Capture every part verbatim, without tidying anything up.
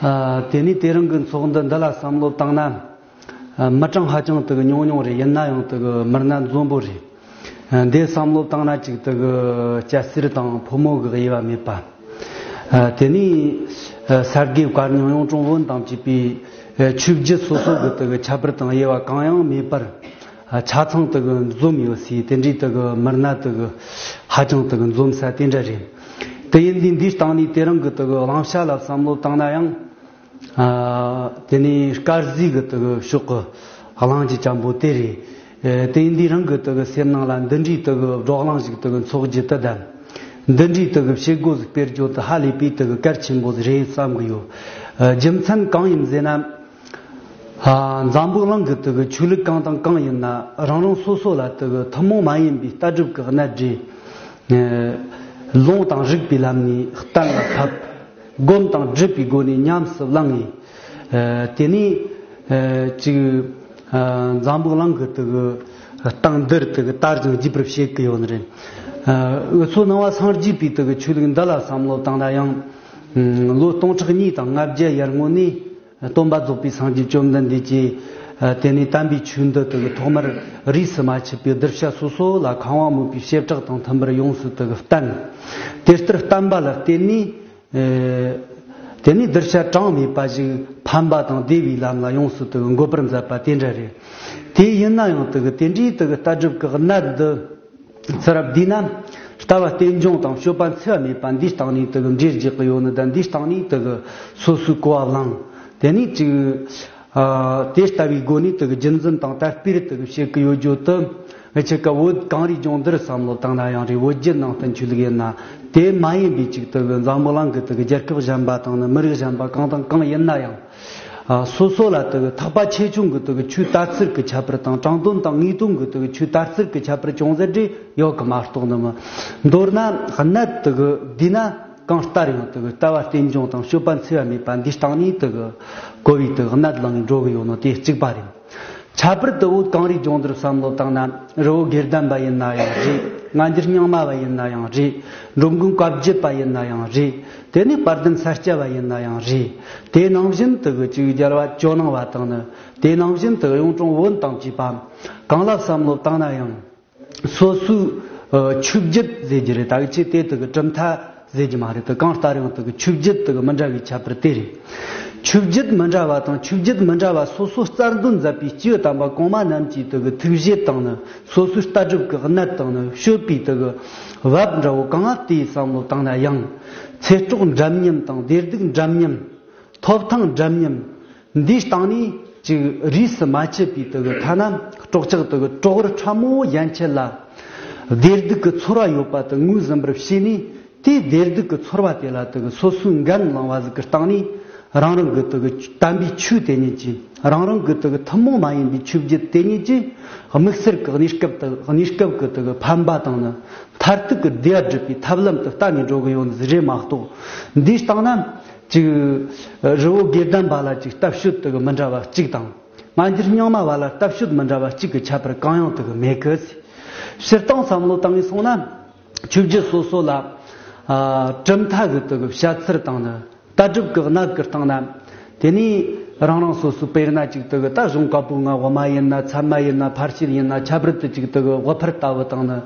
ཨ། དེ་ནས་དེ་རིང་གི་ཚོགས་འདུ་འདི་ལ་བསམ་བློ་བཏང་ན། ཨ། མི་གྲངས་ཧ་ཅང་དུ་ཉུང་ཉུང་རེད། ཡིན་ན་ཡང་དུ་མི་སྣ་འཛོམས་པོ་རེད། ཨ། འདི་བསམ་བློ་བཏང་ན་ཅིག་དུ་སྐྱ་སེར་དང་ཕོ་མོ་གི་དབྱེ་བ་མེད་པ། ཨ། དེ་ནས་ཨ་ས་དགེ་བཀའ་རྙིང་གཡུང་དྲུང་བོན་དང་བཅས་པའི་ཨ་ཆོས་བརྒྱུད་སོ་སོ་གི་དུ་ཁྱད་པར་དང་དབྱེ་བ་གང་ཡང་མེད་པར། ཨ། ཆ་ཚང་དུ་གི་འཛོམས་ཡོད་སའི་དེ་འདྲའི་དུ་གི་མི་སྣ་དུ་གི་ཧ་ཅང་དུ་གི་འཛོམས་ས་དེ་འདྲ་རེད། དེ་ཡིན་དུས་འདིའི་སྟེང་ནས་དེ་རིང་གི་དུ་གི་གླེང་བྱ་ལ་བསམ་བློ་བཏང་ན་ཡང་། ཨ། དེ་ནས་དཀར་ཟས་གི་དུ་གི་ཕྱོགས་གི་གླེང་རྒྱུ་ཅན་པོ་དེ་རེད། ཨེ། དེ་ཡིན་དུས་རང་གི་དུ་གི་སེམས་ནང་ལ་འདི་འདྲའི་དུ་གི་བགྲོ་གླེང་ཞིག་དུ་གི་འཚོགས་རྒྱུ་དུ་དང་། འདི་འདྲའི་དུ་གི་བྱེད་སྒོ་ཞིག་སྤེལ་རྒྱུ་དུ་ཧ་ལས་པའི་དུ་གི་གལ་ཆེན་པོ་རེད་བསམ་གི་ཡོད། ཨ། རྒྱུ་མཚན་གང་ཡིན་ཟེར་ན། ཨ། འཛམ་བུ་གླིང་གི་དུ་གི་ཆོས་ལུགས་གང་དང་གང་ཡིན་ན་རང་རང་སོ་སོ་ལ་དུ་གི་ཐུན་མོང་མ་ཡིན་པའི་ལྟ་གྲུབ་ཀྱི་གནད་འདྲེས། ཨ། ལུང་དང་རིགས་པའི་ལམ་ནས་གཏན་ལ་ཕབ། སྒོམ་དང་སྒྲུབ་པའི་སྒོ་ནས་ཉམས་སུ་བླངས་ངེས། ཨ། དེ་ནས་ཨ་ཅིག་ཨ། འཛམ་བུ་གླིང་གི་དུ་གི་སྟེང་འདིར་དུ་གི་དར་ཞིང་རྒྱས་པར་བྱེད་ཀྱི་ཡོད་ནི་རེད། ཨ། འུ་ཚོ་ནང་པ་སངས་རྒྱས་པའི་དུ་གི་ཆོས་ལུགས་འདི་ལ་བསམ་བློ་བཏང་ན་ཡང་། ལོ་སྟོང་ཕྲག་གཉིས་དང་ལྔ་བརྒྱ་ཡར་སྔོན་ནས་སྟོན་པ་རྫོགས་པའི་སངས་རྒྱས་བཅོམ་ལྡན་འདས་ཀྱིས། ཨ། དེ་ནས་དམ་པའི་ཆོས་འདི་དུ་གི་ཐོག་མར་རིས་སུ་མ་ཆད་པའི་གདུལ་བྱ་སོ་སོ་ལ་ཁམས་དབང་མོས་པའི་བྱེ་བྲག་དང་མཐུན་པར་ཡོངས་སུ་དུ་གི་བསྟན། དེ་ལྟར་བསྟན་པ་ལ་བརྟེན་ནས། ཨེ། དེ་ནས་གདུལ་བྱ་གྲངས་མེད་པ་ཞིག་ཕན་པ་དང་བདེ་བའི་ལམ་ལ་ཡོངས་སུ་དུ་འགོད་པར་མཛད་པ་དེ་འདྲ་རེད། དེ་ཡིན་ན་ཡང་དུ་གི་དེ་འདྲའི་དུ་གི་ལྟ་གྲུབ་ཀྱི་གནད་འདི་ཚུར་བསྡུས་ན། ལྟ་བ་རྟེན་འབྱུང་དང་སྤྱོད་པ་འཚེ་བ་མེད་པ་འདིའི་སྟེང་ནས་དུ་གི་འགྲེལ་རྒྱག་གི་ཡོད་ནི་དང་། འདིའི་སྟེང་ནས་དུ་གི་སོ་སོའི་གོ་བ་བླངས། དེ་ནས་ཅིག་ཨ། དེ་ལྟ་བུའི་སྒོ་ནས་དུ་གི་རྒྱུན་འཛིན་དང་དར་སྤེལ་དུ་གི་བྱེད་ཀྱི་ཡོད་རྒྱུ་དུ། ཨ། ཆི་ཀ་བོད་གངས་རིའི་ལྗོངས་འདིར་བསམ་བློ་བཏང་ན་ཡང་རེད། བོད་བརྒྱུད་ནང་བསྟན་ཆོས་ལུགས་ཡིན་ན། དེ་མ་ཡིན་པའི་ཅིག་དུ་གི་འཛམ་བུ་གླིང་གི་དུ་གི་རྒྱལ་ཁབ་གཞན་པ་དང་ནི་མི་རིགས་གཞན་པ་གང་དང་གང་ཡིན་ན་ཡང་། ཨ། སོ་སོ་ལ་དུ་གི་ཐེག་པ་ཆེ་ཆུང་གི་དུ་གི་ཆོས་དར་ཚུལ་གྱི་ཁྱད་པར་དང་། དྲང་དོན་དང་ངེས་དོན་གྱི་དུ་གི་ཆོས་དར་ཚུལ་གྱི་ཁྱད་པར་ཅུང་ཟད་འདྲ་ཡོད་གི་མ་གཏོགས་ནི་མི། མདོར་ན་གནད་དུ་གི་བསྡུས་ན། གང་ལྟར་ཡང་དུ་གི་ལྟ་བ་རྟེན་འབྱུང་དང་སྤྱོད་པ་འཚེ་བ་མེད་པ་འདིའི་སྟེང་ནས་དུ་གི་གོ་བའི་དུ་གི་གནད་ལ་ནི་འགྲོ་གི་ཡོད་ནོ་དེ་གཅིག་པ་རེད། ཁྱད་པར་དུ་བོད་གངས་རིའི་ལྗོངས་འདིར་བསམ་བློ་བཏང་ན། རི་བོ་དགེ་ལྡན་པ་ཡིན་ན་ཡང་རེད། སྔ་འགྱུར་རྙིང་མ་བ་ཡིན་ན་ཡང་རེད། འགྲོ་མགོན་བཀའ་བརྒྱུད་པ་ཡིན་ན་ཡང་རེད། དེ་ནས་དཔལ་ལྡན་ས་སྐྱ་བ་ཡིན་ན་ཡང་རེད། དེ་ནང་བཞིན་དུ་གི་ཅིག་རྒྱལ་བ་ཇོ་ནང་བ་དང་ནི། དེ་ནང་བཞིན་དུ་གཡུང་དྲུང་བོན་དང་བཅས་པ་གང་ལ་བསམ་བློ་བཏང་ན་ཡང་། སོ་སོའི་ཨ་ཆོས་བརྒྱུད་ཟེར་རྒྱུ་རེད། ད་གི་ཆེ་དེ་དུ་གི་གྲུབ་མཐའ་ཟེར་རྒྱུ་མ་རེད། དུ་གང་ལྟར་ཡང་དུ་གི་ཆོས་བརྒྱུད་དུ་གི་མི་འདྲ་བའི་ཁྱད་པར་དེ་རེད། ཆོས་བརྒྱུད་མི་འདྲ་བ་དང་ཆོས་བརྒྱུད་མི་འདྲ་བ་སོ་སོ་རྩ་འདོན་མཛད་པའི་སྐྱེས་བུ་དམ་པ་གོང་མ་རྣམས་ཀྱི་དུ་གི་ཐུགས་བཞེད་དང་ནི། སོ་སོའི་ལྟ་གྲུབ་ཀྱི་གནད་དང་ནི། སྤྱོད་པའི་དུ་གི་བབ་འདྲ་བོ་གང་ལ་དེའི་བསམ་བློ་བཏང་ན་ཡང་། ཚེ་སྲོག་འདྲ་མཉམ་དང་བདེ་སྡུག་འདྲ་མཉམ། ཐོབ་ཐང་འདྲ་མཉམ། འདིའི་སྟེང་ནས་ཅིག་རིས་སུ་མ་ཆད་པའི་དུ་གི་ཐ་ན་སྲོག་ཆགས་དུ་གི་གྲོག་རོ་ཕྲ་མོ་ཡན་ཆད་ལ་བདེ་སྡུག་གི་ཚོར་བ་ཡོད་པ་དུ་ངོས་ཟིན་པར་བྱས་ནས། དེའི་བདེ་སྡུག་གི་ཚོར་བ་དེ་ལ་དུ་གི་སོ་སོའི་འགན་བླངས་པ་ཟིག་གི་སྟེང་ནས། རང་རང་གི་དུ་གི་དམ་པའི་ཆོས་དེ་ཉིད་ཀྱིས། རང་རང་གི་དུ་གི་ཐུན་མོང་མ་ཡིན་པའི་ཆོས་བརྒྱུད་དེ་ཉིད་ཀྱིས་དམིགས་བསལ་གྱི་གནས་སྐབས་དུ་གནས་སྐབས་ཀྱི་དུ་གི་ཕན་པ་དང་ནི། མཐར་ཐུག་གི་བདེ་བ་སྒྲུབ་པའི་ཐབས་ལམ་དུ་བལྟ་ནས་འགྲོ་གི་ཡོད་ནི་རེད་མ་གཏོགས། འདིའི་སྟེང་ན་ཅིག་རི་བོ་དགེ་ལྡན་པ་ལ་ཅིག་ལྟ་སྤྱོད་དུ་གི་མི་འདྲ་བ་གཅིག་དང་། སྔ་འགྱུར་རྙིང་མ་བ་ལ་ལྟ་སྤྱོད་མི་འདྲ་བ་གཅིག་གི་ཁྱད་པར་གང་ཡང་དུ་གི་མེད་གི། སྤྱིར་བཏང་བསམ་བློ་བཏང་ངས་སོང་ན། ཆོས་བརྒྱུད་སོ་སོ་ལ་ཨ་གྲུབ་མཐའ་གི་དུ་གི་བཤད་ཚུལ་དང་ནི། ལྟ་གྲུབ་ཀྱི་གནད་ཀྱི་སྟེང་ན། དེ་ནས་རང་རང་སོ་སོའི་དཔེར་ན་ཅིག་དུ་གི་ད་གཞུང་བཀའ་པོད་ལྔ་དབུ་མ་ཡིན་ན། ཚད་མ་ཡིན་ན། ཕར་ཕྱིན་ཡིན་ན། ཁྱད་པར་དུ་ཅིག་དུ་གི་དབུ་ཕར་ལྟ་བུ་དང་ནི།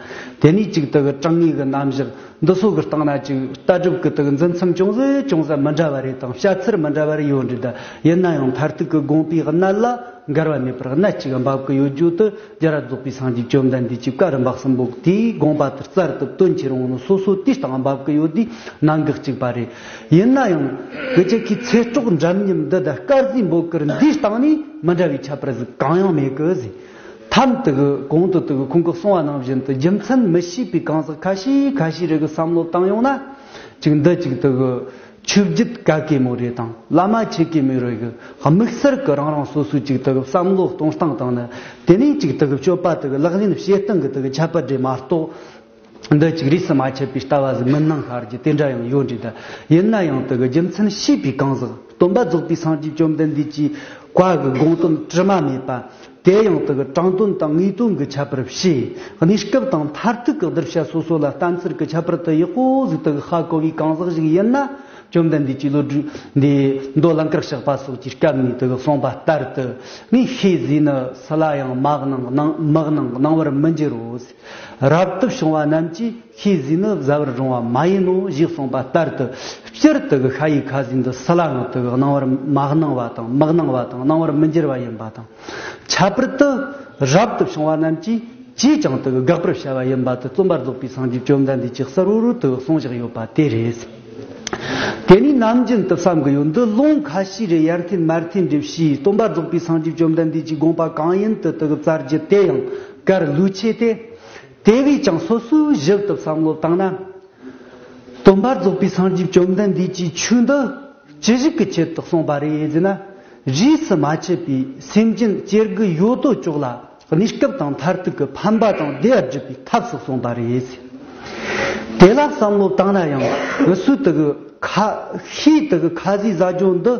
དེ་ནས་ཅིག་དུ་གི་དྲང་ངེས་ཀྱི་རྣམ་གཞག་འདི་སོགས་ཀྱི་སྟེང་ན་ཅིག་ལྟ་གྲུབ་ཀྱི་དུ་གི་འཛིན་མཚམས་ཅུང་ཟད་ཅུང་ཟད་མི་འདྲ་བ་རེ་དང་བཤད་ཚུལ་མི་འདྲ་བ་རེ་ཡོད་འདྲ། ད་ཡིན་ན་ཡང་མཐར་ཐུག་གི་དགོངས་པའི་གནད་ལ་འགལ་བ་མེད་པར་གནད་གཅིག་འབབ་ཀྱི་ཡོད་རྒྱུ་དུ། རྒྱལ་བ་རྫོགས་པའི་སངས་རྒྱས་བཅོམ་ལྡན་འདས་ཀྱི་བཀའ་རིམ་པ་གསུམ་པོ་དེའི་དགོངས་པ་དེ་རྩལ་དུ་བཏོན་ཁྱེར་འོང་ནོ་སོ་སོ་དེའི་སྟེང་འབབ་ཀྱི་ཡོད་དུས་གནད་འགག་གཅིག་པ་རེད། ཡིན་ན་ཡང་ཀུ་ཅི་ཀའི་ཚེ་སྲོག་འདྲ་མཉམ་འདི་དང་དཀར་ཟས་འབོད་སྐུལ་འདིའི་སྟེང་ནས་མི་འདྲ་བའི་ཁྱད་པར་ཟིག་གང་ཡང་མེད་གི་ཟིག་ཐམ་དུ་གི་གོང་དུ་དུ་གི་ཁོང་གིས་གསུངས་པ་ནང་བཞིན་དུ་རྒྱུ་མཚན་མི་ཤེས་པའི་གང་ཟག་ཁ་ཤས་ཁ་ཤས་རེ་གི་བསམ་བློ་བཏང་ཡོང་ན། ཅིག་འདི་ཅིག་དུ་གི་ཆོས་བརྒྱུད་ག་གེ་མོ་རེ་དང་བླ་མ་ཆེ་གེ་མོ་རེ་གི་དམིགས་བསལ་གི་རང་རང་སོ་སོའི་ཅིག་དུ་གི་བསམ་བློ་གཏོང་སྟངས་དང་ནི། དེ་ནས་ཅིག་དུ་གི་སྤྱོད་པ་དུ་གི་ལག་ལེན་བྱེད་སྟངས་གི་དུ་གི་ཁྱད་པར་རེ་མ་གཏོགས། འདི་ཅིག་རིས་སུ་མ་ཆད་པའི་ལྟ་བ་ཟིག་མིན་སྣང་ཤར་རྒྱུ་དེ་འདྲ་ཡང་ཡོད་འདྲ། ད་ཡིན་ན་ཡང་དུ་གི་རྒྱུ་མཚན་ཤེས་པའི་གང་ཟག་སྟོན་པ་རྫོགས་པའི་སངས་རྒྱས་བཅོམ་ལྡན་འདས་ཀྱི་བཀའ་གི་དགོངས་དོན་དྲི་མ་མེད་པ། དེ་ཡང་དུ་གི་དྲང་དོན་དང་ངེས་དོན་གྱི་ཁྱད་པར་ཕྱེ། གནས་སྐབས་དང་མཐར་ཐུག་གི་གདུལ་བྱ་སོ་སོ་ལ་བསྟན་ཚུལ་གྱི་ཁྱད་པར་དུ་ཡག་པོ་ཟིག་དུ་གི་ཧ་གོ་བའི་གང་ཟག་ཞིག་ཡིན་ན། བཅོམ་ལྡན་འདས་ཀྱིས་བློ་གྲོས་འདི་མདོ་ལང་ཀར་གཤེགས་པ་སོགས་ཀྱི་སྐབས་ནས་དུ་གསུངས་པ་ལྟར་དུ། ངས་ཤེས་ཟིན་ནི་སུ་ལ་ཡང་མ་གནང་། གནང་མི་གནང་། གནང་བར་མི་འགྱུར་རོ། རབ་ཏུ་བྱུང་བ་རྣམས་ཀྱིས་ཤེས་ཟིན་ནི་བཟའ་བར་རུང་བ་མ་ཡིན་ནོ་ཞེས་གསུངས་པ་ལྟར་དུ། སྤྱིར་དུ་ཤ་ཡི་ཁ་ཟས་འདི་སུ་ལའང་དུ་གནང་བར་མ་གནང་བ་དང་། མི་གནང་བ་དང་། གནང་བར་མི་འགྱུར་བ་ཡིན་པ་དང་། ཁྱད་པར་དུ་རབ་ཏུ་བྱུང་བ་རྣམས་ཀྱིས་ཅིས་ཀྱང་དུ་དགག་པར་བྱ་བ་ཡིན་པ་དུ་རྩོམ་པར་རྫོགས་པའི་སངས་རྒྱས་བཅོམ་ལྡན་འདས་ཀྱིས་གསལ་བོར་དུ་གསུངས་བཞག་ཡོད་པ་དེ་རེད། དེ་ནས་ནམ་རྒྱུན་དུ་བསམ་གི་ཡོད། འདི་ལུང་ཁ་ཤས་རེ་ཡར་འཐེན་མར་འཐེན་རེ་བྱས། རྩོམ་པར་རྫོགས་པའི་སངས་རྒྱས་བཅོམ་ལྡན་འདས་ཀྱི་དགོངས་པ་གང་ཡིན་དུ་དུ་བཙལ་རྒྱུ་དེ་ཡང་གལ་ལུས་ཆེ་སྟེ། དེ་བས་ཀྱང་སོ་སོའི་ཞིབ་ཏུ་བསམ་བློ་བཏང་ན། རྩོམ་པར་རྫོགས་པའི་སངས་རྒྱས་བཅོམ་ལྡན་འདས་ཀྱིས་ཆོས་འདི་ཅི་ཞིག་གི་ཆེད་དུ་གསུངས་པ་རེད་ཟེར་ན། རིས་སུ་མ་ཆད་པའི་སེམས་ཅན་སྐྱེ་དགུའི་ཡོད་དོ་ཅོག་ལ་གནས་སྐབས་དང་མཐར་ཐུག་གི་ཕན་པ་དང་བདེ་བ་སྒྲུབ་པའི་ཐབས་སུ་གསུངས་པ་རེད། དེ་ལ་བསམ་བློ་བཏང་ན་ཡང་འུ་སུ་དུ་གི་ཁ་ཤས་དུ་གི་ཁ་ཟས་ཟ་རྒྱུ་འདི།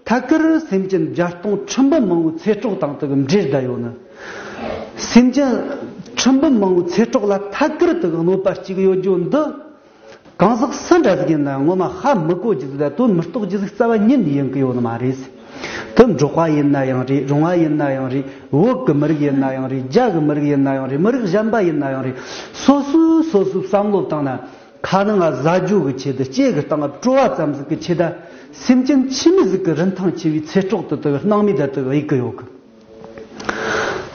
ཐད་ཀར་སེམས་ཅན་བརྒྱ་སྟོང་ཁྲི་འབུམ་མང་བོའི་ཚེ་སྲོག་དང་དག་འབྲེལ་བསྡད་ཡོད་ནི། སེམས་ཅན་ཁྲི་འབུམ་མང་བོའི་ཚེ་སྲོག་ལ་ཐད་ཀར་དག་གནོད་པ་སྐྱེལ་གི་ཡོད་རྒྱུ་འདི། གང་ཟག་སུ་འདྲ་ཟིག་ཡིན་ན་ངོ་མ་ཧ་མི་གོ་རྒྱུ་ཟིག་དང་དོན་མི་རྟོགས་རྒྱུ་ཟིག་རྩ་བ་ཉིད་ནས་ཡིན་གི་ཡོད་ནི་མ་རེད། དེ་འབྲོག་པ་ཡིན་ན་ཡང་རེད། རོང་བ་ཡིན་ན་ཡང་རེད། བོད་གི་མི་རིགས་ཡིན་ན་ཡང་རེད། རྒྱ་གི་མི་རིགས་ཡིན་ན་ཡང་རེད། མི་རིགས་གཞན་པ་ཡིན་ན་ཡང་རེད། སོ་སོས་སོ་སོའི་བསམ་བློ་བཏང་ན། ཁ་ནང་ང་ཟ་རྒྱུ་གི་ཆེད་དུ་ལྕེ་གི་སྟེང་ང་བྲོ་བ་ཙམ་ཟིག་གི་ཆེད་དུ། སེམས་ཅན་ཆི་མོ་ཟིག་གི་རིན་ཐང་ཆེ་བའི་ཚེ་སྲོག་དེ་དག་སྣང་མེད་དུ་དག་གཡུག་གི་ཡོད་གི།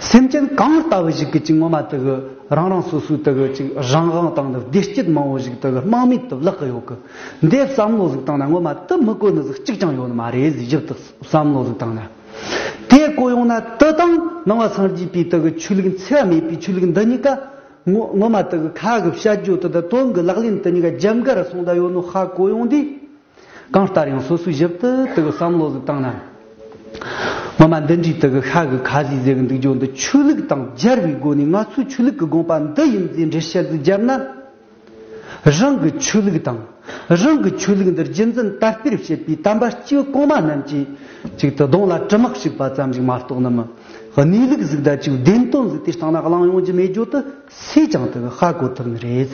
སེམས་ཅན་གང་ལྟ་བུ་ཞིག་གི་ཅིག་ངོ་མ་དེ་གི་རང་རང་སོ་སོའི་དེ་གི་ཅིག་རང་དབང་དང་ནི་བདེ་སྐྱིད་མང་བོ་ཞིག་དེ་གི་རྨེག་མེད་དུ་བརླག་གི་ཡོད་གི། འདི་བསམ་བློ་ཟིག་བཏང་ན་ངོ་མ་དེ་མི་གོ་ནི་ཟིག་གཅིག་ཀྱང་ཡོད་ནི་མ་རེད་ཟིག། ཞིབ་ཏུ་བསམ་བློ་ཟིག་བཏང་ན། དེ་གོ་ཡོང་ན་དེ་དང་ནང་བ་སངས་རྒྱས་པའི་དེ་གི་ཆོས་ལུགས་འཚེ་བ་མེད་པའི་ཆོས་ལུགས་འདི་གཉིས་ཀ། ངོ་ངོ་མ་དེ་གི་ཁ་གི་བཤད་རྒྱུ་དེ་དང་དོན་གི་ལག་ལེན་དེ་གཉིས་ཀ་རྒྱབ་འགལ་སོང་ད་ཡོད་ནོ་ཧ་གོ་ཡོང་དུས། གང་ལྟར་ཡང་སོ་སོའི་ཞིབ་ཏུ་དེ་གི་བསམ་བློ་ཟིག་བཏང་ན། ངོ་མ་འདི་འདྲའི་དེ་གི་ཤ་གི་ཁ་ཟས་ཟེར་གི་འདུག་རྒྱུ་འདི་ཆོས་ལུགས་དང་སྦྱར་བའི་སྒོ་ནས་ང་ཚོའི་ཆོས་ལུགས་ཀྱི་དགོངས་པ་འདི་ཡིན་ཟེར་འགྲེལ་བཤད་ཟིག་བརྒྱབ་ན། རང་གི་ཆོས་ལུགས་དང་། རང་གི་ཆོས་ལུགས་འདི་རྒྱུན་འཛིན་དར་སྤེལ་བྱེད་པའི་དམ་པ་སྐྱེས་བུ་གོང་མ་རྣམས་ཀྱིས་ཅིག་ཏུ་གདོང་ལ་གྲི་མག་ཞིག་པ་ཙམ་ཞིག་མ་གཏོགས་ནི་མི། གནས་ལུགས་ཟིག་དང་ཅིག་བདེན་དོན་ཟིག་དེ་སྟེང་ན་གླེང་ཡོང་རྒྱུ་མེད་རྒྱུ་དེ་སུས་ཀྱང་དེ་གི་ཧ་གོ་ཐུབ་ནི་རེད།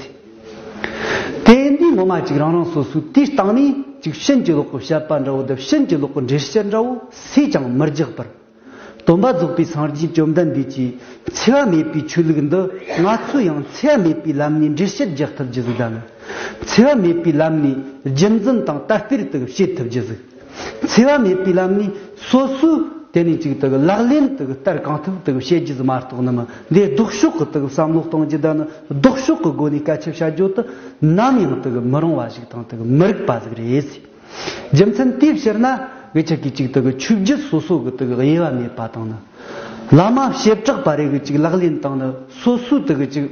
དེ་འདི་ངོ་མ་ཅིག་རང་རང་སོ་སོའི་དེའི་སྟེང་ནས་ཅིག་ཕྱིན་ཅི་ལོག་གི་བཤད་པ་འདྲ་བོ་དང་ཕྱིན་ཅི་ལོག་གི་འགྲེལ་བཤད་འདྲ་བོ་སུས་ཀྱང་མི་རྒྱག་པར། སྟོན་པ་རྫོགས་པའི་སངས་རྒྱས་བཅོམ་ལྡན་འདས་ཀྱིས་འཚེ་བ་མེད་པའི་ཆོས་ལུགས་འདི་ང་ཚོས་ཡང་འཚེ་བ་མེད་པའི་ལམ་ནས་འགྲེལ་བཤད་རྒྱག་ཐུབ་རྒྱུ་ཟིག་དང་། འཚེ་བ་མེད་པའི་ལམ་ནས་རྒྱུན་འཛིན་དང་དར་སྤེལ་དུ་བྱེད་ཐུབ་རྒྱུ་ཟིག། འཚེ་བ་མེད་པའི་ལམ་ནས་སོ་སོའི་དེ་ནས་ཅིག་དུ་ལག་ལེན་དུ་བསྟར་གང་ཐུབ་དུ་བྱེད་རྒྱུ་ཟིག་མ་གཏོགས་ནི་མི། འདི་ལྡོག་ཕྱོགས་ཀྱི་དུ་བསམ་བློ་གཏོང་རྒྱུ་དང་ནི་ལྡོག་ཕྱོགས་ཀྱི་སྒོ་ནས་སྐད་ཆ་བཤད་རྒྱུ་དུ་ནམ་ཡང་དུ་མི་རུང་བ་ཞིག་དང་དུ་མི་རིགས་པ་ཟིག་རེད། རྒྱུ་མཚན་དེའི་ཕྱིར་ན་འུ་ཅག་གིས་ཅིག་དུ་གི་ཆོས་བརྒྱུད་སོ་སོ་གི་དུ་གི་དབྱེ་བ་མེད་པ་དང་ནི། བླ་མ་བྱེ་བྲག་པ་རེ་གི་ཅིག་ལག་ལེན་དང་ནི་སོ་སོའི་དུ་གི་ཅིག་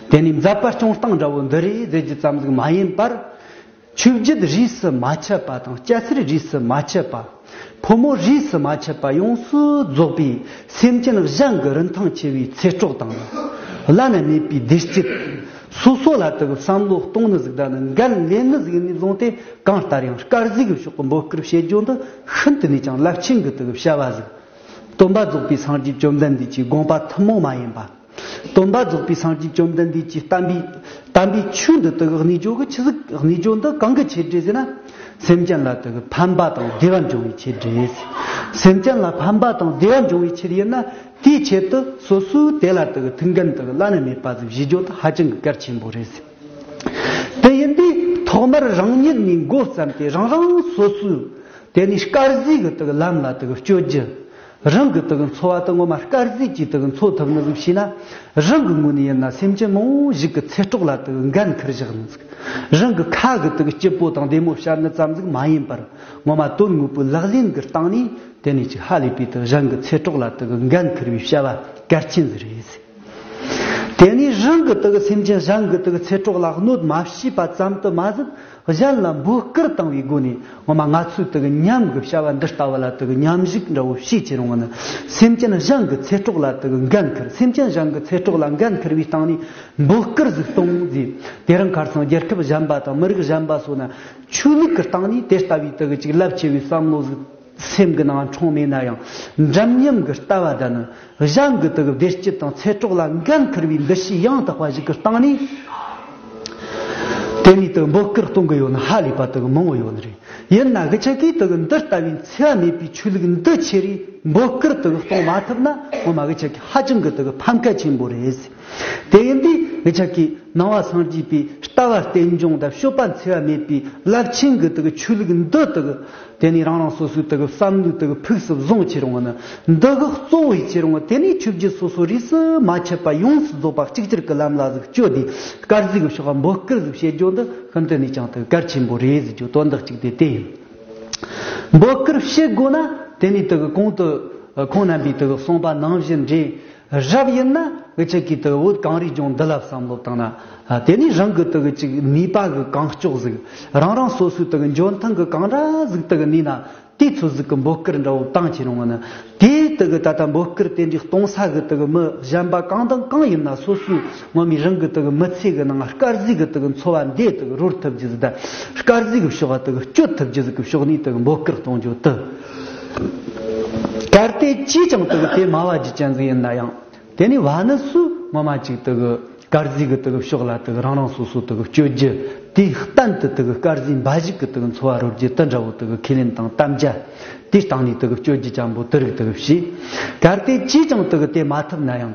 དེ་ནི་མཛད་པ་སྐྱོང་སྟངས་འདྲ་བོ་འདི་རེད་ཟེར་རྒྱུ་ཙམ་ཟིག་མ་ཡིན་པར། ཆོས་བརྒྱུད་རིས་སུ་མ་ཆད་པ་དང་སྐྱ་སེར་རིས་སུ་མ་ཆད་པ། ཕོ་མོ་རིས་སུ་མ་ཆད་པ་ཡོངས་སུ་རྫོགས་པའི་སེམས་ཅན་གཞན་གྱི་རིན་ཐང་ཆེ་བའི་ཚེ་སྲོག་དང་། བླ་ན་མེད་པའི་བདེ་སྐྱིད། སོ་སོ་ལ་དག་བསམ་བློ་གཏོང་ནི་ཟིག་དང་ནི་འགན་ལེན་ནི་ཟིག་ནས་བཟུང་སྟེ་གང་ལྟར་ཡང་དཀར་ཟས་ཀྱི་ཕྱོགས་ཀྱི་འབོད་སྐུལ་བྱེད་རྒྱུ་འདི་ཤིན་ཏུ་ནས་ཀྱང་རླབས་ཆེན་གྱི་དག་བྱ་བ་ཟིག། སྟོན་པ་རྫོགས་པའི་སངས་རྒྱས་བཅོམ་ལྡན་འདས་ཀྱི་དགོངས་པ་ཐུན་མོང་མ་ཡིན་པ། སྟོན་པ་རྫོགས་པའི་སངས་རྒྱས་བཅོམ་ལྡན་འདས་ཀྱིས་བསྟན་པའི་བསྟན་པའི་ཆོས་འདི་དག་གནས་སྦྱོར་གྱི་ཆི་ཟིག་གནས་སྦྱོར་འདི་གང་གི་ཆེད་དུ་ཟེར་ན། སེམས་ཅན་ལ་དག་ཕན་པ་དང་བདེ་བ་འབྱུང་བའི་ཆེད་དུ། སེམས་ཅན་ལ་ཕན་པ་དང་བདེ་བ་འབྱུང་བའི་ཆེད་ཡིན་ན། དེའི་ཆེད་དུ་སོ་སོའི་དེ་ལ་དག་ཐུགས་འགན་དག་བླ་ན་མེད་པ་ཟིག་བཞེས་རྒྱུ་དེ་ཧ་ཅང་གི་གལ་ཆེན་པོ་རེད། དེ་ཡིན་དུས་ཐོག་མར་རང་ཉིད་ནས་འགོ་བརྩམས་ཏེ་རང་རང་སོ་སོའི་དེ་ནས་དཀར་ཟས་ཀྱི་དག་ལམ་ལ་དག་སྤྱོད་རྒྱུ། རང་གི་དག་འཚོ་བ་དེ་ངོ་མ་དཀར་ཟས་ཀྱིས་དག་འཚོ་ཐུབ་ནི་ཟིག་བྱས་ན། རང་གི་ངོས་ནས་ཡིན་ན་སེམས་ཅན་མང་བོ་ཞིག་གི་ཚེ་སྲོག་ལ་དག་འགན་འཁུར་བཞག་ནི་ཟིག། རང་གི་ཁ་གི་དག་སྐྱིད་པོ་དང་བདེ་མོ་བཤད་ནི་ཙམ་ཟིག་མ་ཡིན་པར། ངོ་མ་དོན་དངོས་པོའི་ལག་ལེན་གྱི་སྟེང་ནས་དེ་ནས་ཅིག་ཧ་ལས་པའི་དག་གཞན་གྱི་ཚེ་སྲོག་ལ་དག་འགན་འཁུར་བའི་བྱ་བ་གལ་ཆེན་ཟིག་རེད། དེ་ནས་རང་གི་དག་སེམས་ཅན་གཞན་གྱི་དག་ཚེ་སྲོག་ལ་གནོད་མ་བྱས་པ་ཙམ་དུ་མ་ཟད། གཞན་ལ་འབོད་སྐུལ་བཏང་བའི་སྒོ་ནས་ངོ་མ་ང་ཚོས་དག་ཉམས་ཀྱི་བྱ་བ་འདི་ལྟ་བུ་ལ་དག་ཉམས་ཞིབ་འདྲ་བོ་བྱེད་ཀྱི་རུང་བ་ནི། སེམས་ཅན་གཞན་གྱི་ཚེ་སྲོག་ལ་དག་འགན་འཁུར། སེམས་ཅན་གཞན་གྱི་ཚེ་སྲོག་ལ་འགན་འཁུར་བའི་སྟེང་ནས་འབོད་སྐུལ་ཟིག་གཏོང་ཟིག། དེ་རིང་ཁ་སང་རྒྱལ་ཁབ་གཞན་པ་དང་མི་རིགས་གཞན་པ་སོགས་ན་ཆོས་ལུགས་ཀྱི་སྟེང་ནས་དེ་ལྟ་བུའི་དག་ཅིག་རླབས་ཆེ་བའི་བསམ་བློ་ཟིག་སེམས་ཀྱི་ནང་འཁྲུངས་མེད་ན་ཡང་། འདྲ་མཉམ་གྱི་ལྟ་བ་དང་ནི། གཞན་གྱི་དག་བདེ་སྐྱིད་དང་ཚེ་སྲོག་ལ་འགན་འཁུར་བའི་འདུ་ཤེས་ཡང་དག་པ་ཞིག་གི་སྟེང་ནས། དེ་ནས་དུ་འབོད་སྐུལ་གཏོང་གི་ཡོད་ན་ཧ་ལས་པ་དུ་མང་བོ་ཡོད་ནི་རེད། ཡིན་ན་གི་ཆ་གིས་དུ་འདི་ལྟ་བུའི་འཚེ་བ་མེད་པའི་ཆོས་ལུགས་འདི་ཆེ་རེ་འབོད་སྐུལ་དུ་གཏོང་མ་ཐུབ་ན་ངོ་མ་གི་ཆ་གིས་ཧ་ཅང་གི་དུ་ཕམ་ཁ་ཆེན་པོ་རེད། དེ་ཡིན་དུས་གི་ཆ་གིས་ནང་པ་སངས་རྒྱས་པའི་ལྟ་བ་རྟེན་འབྱུང་དང་སྤྱོད་པ་འཚེ་བ་མེད་པའི་རླབས་ཆེན་གི་དུ་ཆོས་ལུགས་འདི་དུ་དེ་ནས་རང་རང་སོ་སོའི་དུ་བསམ་བློའི་དུ་ཕུགས་སུ་བཟུང་བྱེད་རུང་ནི་འདི་གི་གཙོ་བོའི་བྱེད་རུང་དེ་ནས་ཆོས་བརྒྱུད་སོ་སོ་རིས་སུ་མ་ཆད་པ་ཡོངས་སུ་རྫོགས་པ་གཅིག་གྱུར་གྱི་ལམ་ལ་ཟིག་བསྐྱོད་དེ་དཀར་ཟས་ཀྱི་ཕྱོགས་འབོད་སྐུལ་ཟིག་བྱེད་རྒྱུ་འདི་ཤིན་ཏུ་ནས་ཀྱང་དུ་གལ་ཆེན་པོ་རེད་ཟེར་རྒྱུ་དོན་དག་གཅིག་དེ་དེ་ཡིན། འབོད་སྐུལ་བྱེད་དགོས་ན་དེ་ནས་དུ་གི་གོང་དུ་ཁོང་རྣམ་པས་དུ་གསུངས་པ་ནང་བཞིན་རེད། རབ་ཡིན་ན་འུ་ཅག་གིས་དུ་བོད་གངས་རིའི་ལྗོངས་འདི་ལ་བསམ་བློ་བཏང་ན། དེ་ནས་རང་གི་དུ་གི་ཅིག་ནུས་པ་གི་གང་ལྕོགས་ཟིག་རང་རང་སོ་སོའི་དུ་གི་འཇོན་ཐང་གི་གང་འདྲ་ཟིག་དུ་གི་ནུས་ན་དེའི་ཚོད་ཟིག་གི་འབོད་སྐུལ་འདྲ་བོ་བཏང་བྱེད་རུང་བ་ནི། དེའི་དུ་གི་ད་ལྟ་འབོད་སྐུལ་དེ་འདྲའི་གཏོང་ས་གི་དུ་གི་མི་གཞན་པ་གང་དང་གང་ཡིན་ན་སོ་སོའི་ངོ་མའི་རང་གི་དུ་གི་མི་ཚེ་གི་ནང་དཀར་ཟས་གི་དུ་གི་འཚོ་བ་འདི་དུ་གི་རོལ་ཐུབ་རྒྱུ་ཟིག་དང་དཀར་ཟས་གི་ཕྱོགས་ལ་དུ་གི་སྤྱོད་ཐུབ་རྒྱུ་ཟིག་གི་ཕྱོགས་ནས་དུ་གི་འབོད་སྐུལ་གཏོང་རྒྱུ་དུ། གལ་ཏེ་ཅིས་ཀྱང་དུ་གི་དེ་སྨྲ་བ་རྒྱུ་ཅན་ཟིག་ཡིན་ན་ཡང་། དེ་ནས་བ་ནི་སུ་ངོ་མ་ཅིག་དུ་གི་དཀར་ཟས་གི་དུ་གི་ཕྱོགས་ལ་དུ་གི་རང་རང་སོ་སོ་དུ་གི་སྤྱོད་རྒྱུ་དེའི་གཏན་དུ་དུ་གི་དཀར་ཟས་འབའ་ཞིག་གི་དུ་གི་འཚོ་བ་རོལ་རྒྱུ་དུ་འདྲ་བོ་དུ་གི་ཁས་ལེན་དང་དམ་བཅའ་དེའི་སྟེང་ནས་དུ་གི་སྤྱོད་རྒྱུ་ཅན་པོ་དུ་རིགས་དུ་གི་བྱས། གལ་ཏེ་ཅིས་ཀྱང་དུ་གི་དེ་མ་ཐུབ་ན་ཡང་།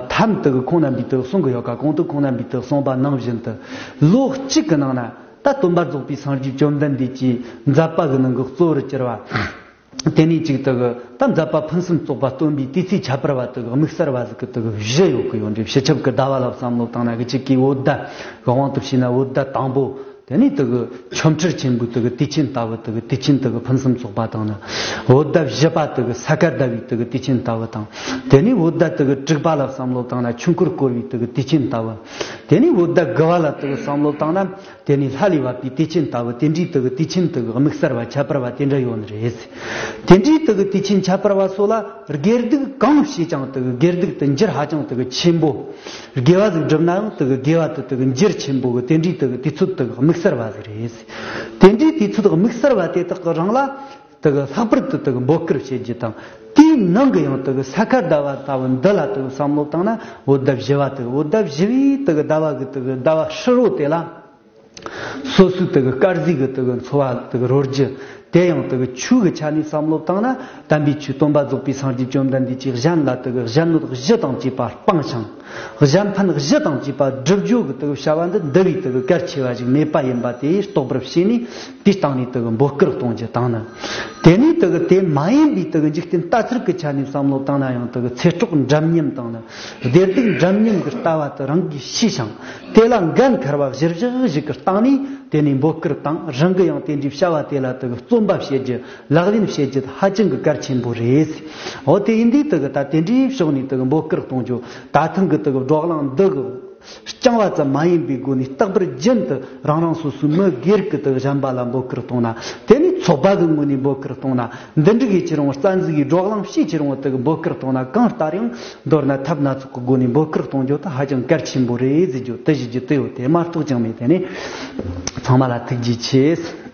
ཐམ་དུ་གི་ཁོང་རྣམ་པའི་དུ་གསུང་གི་ཡོད་ཀ་གོང་དུ་ཁོང་རྣམ་པའི་དུ་གསུངས་པ་ནང་བཞིན་དུ་ལོ་གཅིག་གི་ནང་ན་ད་སྟོན་པ་རྫོགས་པའི་སངས་རྒྱས་བཅོམ་ལྡན་འདས་ཀྱིས་མཛད་པ་གི་ནང་གི་གཙོ་བོར་གྱུར་བ། དེ་ནས་ཅིག་དུ་གི་ད་མཛད་པ་ཕུན་སུམ་ཚོགས་པ་སྟོན་པའི་དུས་ཚིགས་ཁྱད་པར་བ་དུ་གི་དམིགས་བསལ་བ་ཟིག་གི་དུ་གི་བཞི་ཡོད་གི་ཡོད་འདྲ། སྤྱི་ཁྱབ་ཀྱི་ཟླ་བ་ལ་བསམ་བློ་བཏང་ན་གི་ཅིག་གིས་བོད་ཟླ་གི་དབང་དུ་བྱས་ན་བོད་ཟླ་དང་པོ། དེ་ནས་དུ་གི་ཆོ་འཕྲུལ་ཆེན་པོའི་དུ་གི་དུས་ཆེན་ལྟ་བུ་དུ་གི་དུས་ཆེན་དུ་གི་ཕུན་སུམ་ཚོགས་པ་དང་ནི། བོད་ཟླ་བཞི་པ་དུ་གི་ས་ག་ཟླ་བའི་དུ་གི་དུས་ཆེན་ལྟ་བུ་དང་། དེ་ནས་བོད་ཟླ་དུ་གི་དྲུག་པ་ལ་བསམ་བློ་བཏང་ན་ཆོས་འཁོར་བསྐོར་བའི་དུ་གི་དུས་ཆེན་ལྟ་བུ། དེ་ནས་བོད་ཟླ་དགུ་པ་ལ་དུ་གི་བསམ་བློ་བཏང་ན། དེ་ནས་ལྷ་ལས་བབས་པའི་དུས་ཆེན་ལྟ་བུ་དེ་འདྲའི་དུ་གི་དུས་ཆེན་དུ་གི་དམིགས་བསལ་བ་ཁྱད་པར་བ་དེ་འདྲ་ཡོད་ནི་རེད། དེ་འདྲའི་དུ་གི་དུས་ཆེན་ཁྱད་པར་བ་སོགས་ལ་དགེ་སྡིག་གང་བྱས་ཀྱང་དུ་གི་དགེ་སྡིག་དུ་འགྱུར་ཧ་ཅང་དུ་གི་ཆེན་པོ། དགེ་བ་ཟིག་བསྒྲུབ་ནའང་དུ་གི་དགེ་བ་དུ་དུ་གི་འགྱུར་ཆེན་པོ་གི་དེ་འདྲའི་དུ་གི་དུས་ཚོད་དུ་གི་དམིགས་བསལ་བ་ཟིག་རེད། དེ་འདྲའི་དུས་ཚོད་དམིགས་བསལ་བ་དེ་དག་གི་རིང་ལ། དུ་གི་ལྷག་པར་དུ་དུ་གི་འབོད་སྐུལ་བྱེད་རྒྱུ་དང་། དེའི་ནང་གི་ཡང་དུ་གི་ས་ཁ་ཟླ་བ་ལྟ་བུ་འདི་ལ་དུ་གི་བསམ་བློ་བཏང་ན་བོད་ཟླ་བཞི་བ་དུ་གི་བོད་ཟླ་བཞི་བའི་དུ་གི་ཟླ་བ་གི་དུ་གི་ཟླ་བ་ཧྲིལ་བོ་དེ་ལ། སོ་སོའི་དུ་གི་དཀར་ཟས་གི་དུ་གི་འཚོ་བ་དུ་གི་རོལ་རྒྱུ། དེ་ཡང་དུ་གི་ཆོས་གི་ཆ་ནས་བསམ་བློ་བཏང་ན་དམ་པའི་ཆོས་སྟོན་པ་རྫོགས་པའི་སངས་རྒྱས་བཅོམ་ལྡན་འདས་ཀྱིས་གཞན་ལ་དུ་གི་གཞན་གནོད་གཞི་དང་བཅས་པ་སྤངས་ཤིང་། གཞན་ཕན་གཞི་དང་བཅས་པ་བསྒྲུབ་རྒྱུ་གི་དུ་གི་བྱ་བ་འདི་འདི་བས་དུ་གི་གལ་ཆེ་བ་ཞིག་མེད་པ་ཡིན་པ་དེ་རྟོགས་པར་བྱས་ནས། དེའི་སྟེང་ནས་དུ་གི་འབོད་སྐུལ་གཏོང་རྒྱུ་དང་ནི། དེ་ནས་དུ་གི་དེ་མ་ཡིན་པའི་དུ་གི་འཇིག་རྟེན་ལྟ་ཚུལ་གྱི་ཆ་ནས་བསམ་བློ་བཏང་ན་ཡང་དུ་གི་ཚེ་སྲོག་འདྲ་མཉམ་དང་ནི། བདེ་སྡུག་འདྲ་མཉམ་གྱི་ལྟ་བ་དུ་རང་གིས་ཤེས་ཤིང་། དེ་ལ་འགན་འཁུར་བ་གཞིར་བཞག་ཞིག་གི་སྟེང་ནས་དེ་ནས་འབོད་སྐུལ་དང་རང་གི་ཡང་དེ་འདྲའི་བྱ་བ་དེ་ལ་དུ་གི་བརྩོན་པ་བྱེད་རྒྱུ་ལག་ལེན་བྱེད་རྒྱུ་ཧ་ཅང་གི་གལ་ཆེན་པོ་རེད། འོ་དེ་ཡིན་དུས་དུ་གི་ད་དེ་འདྲའི་ཕྱོགས་ནས་དུ་གི་འབོད་སྐུལ་གཏོང་རྒྱུ་ད་ཐེངས་གི་དུ་གི་བགྲོ་གླེང་འདི་གི་རྐྱང་བ་ཙམ་མ་ཡིན་པའི་སྒོ་ནས་རྟག་པར་རྒྱུན་དུ་རང་རང་སོ་སོའི་མི་སྒེར་གྱི་དུ་གཞན་པ་ལ་འབོད་སྐུལ་གཏོང་ན། དེ་ནས་ཚོགས་པ་གི་ངོས་ནས་འབོད་སྐུལ་གཏོང་ན། འདི་འདྲ་གི་ཁྱེད་རང་རྩ་འཛུགས་ཀྱི་བགྲོ་གླེང་བྱས་ཁྱེད་རང་དུ་འབོད་སྐུལ་གཏོང་ན། གང་ལྟར་ཡང་མདོར་ན་ཐབས་སྣ་ཚོགས་ཀྱི་སྒོ་ནས་འབོད་སྐུལ་གཏོང་རྒྱུ་དེ་ཧ་ཅང་གལ་ཆེན་པོ་རེད་ཟེར་རྒྱུ་དེ་ཞུ་རྒྱུ་དེ་ཡོད། དེ་མ་གཏོགས་ཅང་མེད། དེ་ནས་ཚང་མ་ལ་ཐུགས་རྗེ་ཆེ།